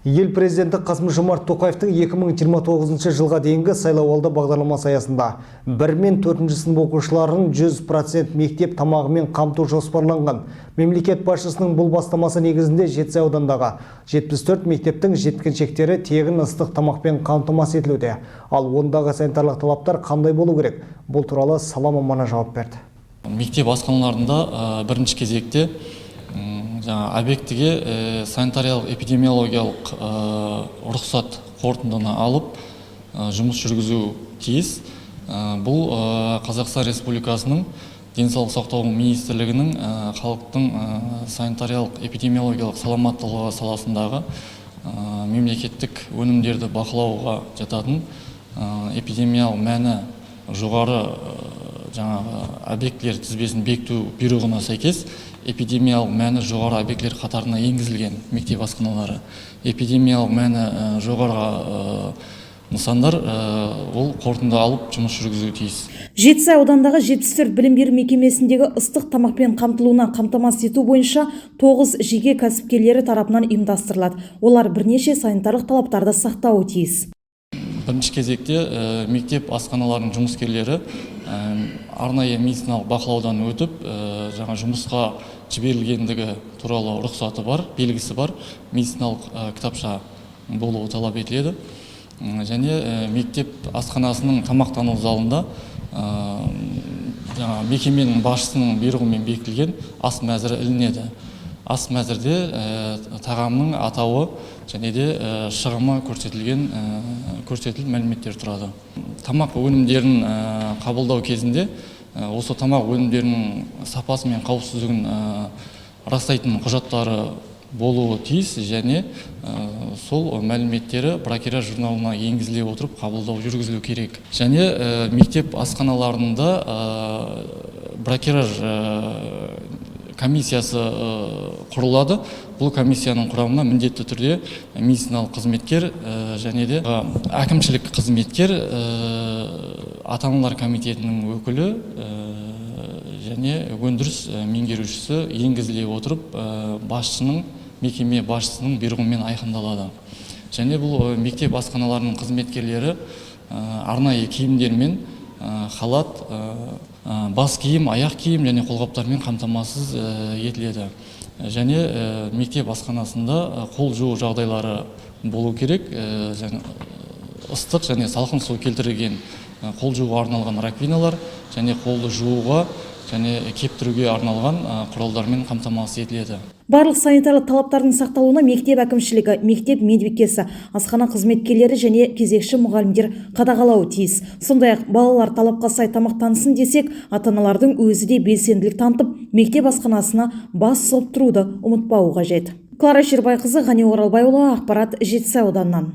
Ел президенті Қасым-Жомарт Тоқаевтың 2029 жылға дейінгі сайлауалды бағдарламасы аясында 1 мен 4 сынып оқушыларын 100% мектеп тамағымен қамту жоспарланған. Мемлекет басшысының бұл бастамасы негізінде Жетісай аудандағы 74 мектептің жеткіншектері тегін ыстық тамақпен қамтамасыз етілуде. Ал ондағы санитарлық талаптар қандай болу керек? Бұл туралы сала маманы жауап берді. Мектеп асханаларында бірінші кезекте жаңа объектіге санитариялық эпидемиологиялық рұқсат қорытындыны алып, жұмыс жүргізу тиіс. Бұл Қазақстан Республикасының Денсаулық сақтау министрлігінің халықтың санитариялық эпидемиологиялық саламаттылығы саласындағы мемлекеттік өнімдерді бақылауға жататын эпидемиялық мәні жоғары жаңағы объектілер тізбесін бекіту бұйрығына сәйкес, эпидемиялық мәні жоғары объектілер қатарына енгізілген мектеп асханалары. Эпидемиялық мәні жоғары нысандар ол қорытынды алып, жұмыс жүргізуі тиіс. Жетісай ауданындағы 74 білім беру мекемесіндегі ыстық тамақпен қамтылуына қамтамасыз ету бойынша 9 жеке кәсіпкерлері тарапынан ұйымдастырылады. Олар бірнеше санитарлық талаптарды сақтауы тиіс. Бірінші кезекте мектеп асханаларының жұмыскерлері арнайы медициналық бақылаудан өтіп, жаңа жұмысқа жіберілгендігі туралы рұқсаты бар, белгісі бар медициналық кітапша болуы талап етіледі. Және мектеп асханасының тамақтану залында жаңа мекеменің басшысының бұйрығымен бекітілген ас мәзірі ілінеді. Ас мәзірде тағамның атауы және де шығымы көрсетілген, көрсетіліп мәліметтер тұрады. Тамақ өнімдерін қабылдау кезінде осы тамақ өнімдерінің сапасы мен қауіпсіздігін растайтын құжаттары болуы тиіс және сол мәліметтері бракераж журналына енгізіле отырып, қабылдау жүргізілу керек. Және мектеп асханаларында бракераж комиссиясы құрылады. Бұл комиссияның құрамына міндетті түрде медициналық қызметкер және де әкімшілік қызметкер, ата аналар комитетінің өкілі және өндіріс меңгерушісі енгізіле отырып, басшының, мекеме басшысының бұйрығымен айқындалады. Және бұл мектеп асханаларының қызметкерлері арнайы киімдермен, халат, бас киім, аяқ киім және қолғаптармен қамтамасыз етіледі. Және мектеп асханасында қол жуу жағдайлары болу керек, және ыстық және салқын су келтірілген қол жууға арналған раковиналар және қолды жууға және кептіруге арналған құралдармен қамтамасыз етіледі. Барлық санитарлық талаптардың сақталуына мектеп әкімшілігі, мектеп медбикесі, асхана қызметкерлері және кезекші мұғалімдер қадағалауы тиіс. Сондай-ақ балалар талапқа сай тамақтансын десек, ата-аналардың өзі де белсенділік танытып, мектеп асханасына бас сұғып тұруды ұмытпауы қажет. Клара Шербайқызы, Ғани Оралбайұлы, ақпарат, Жетісай ауданынан.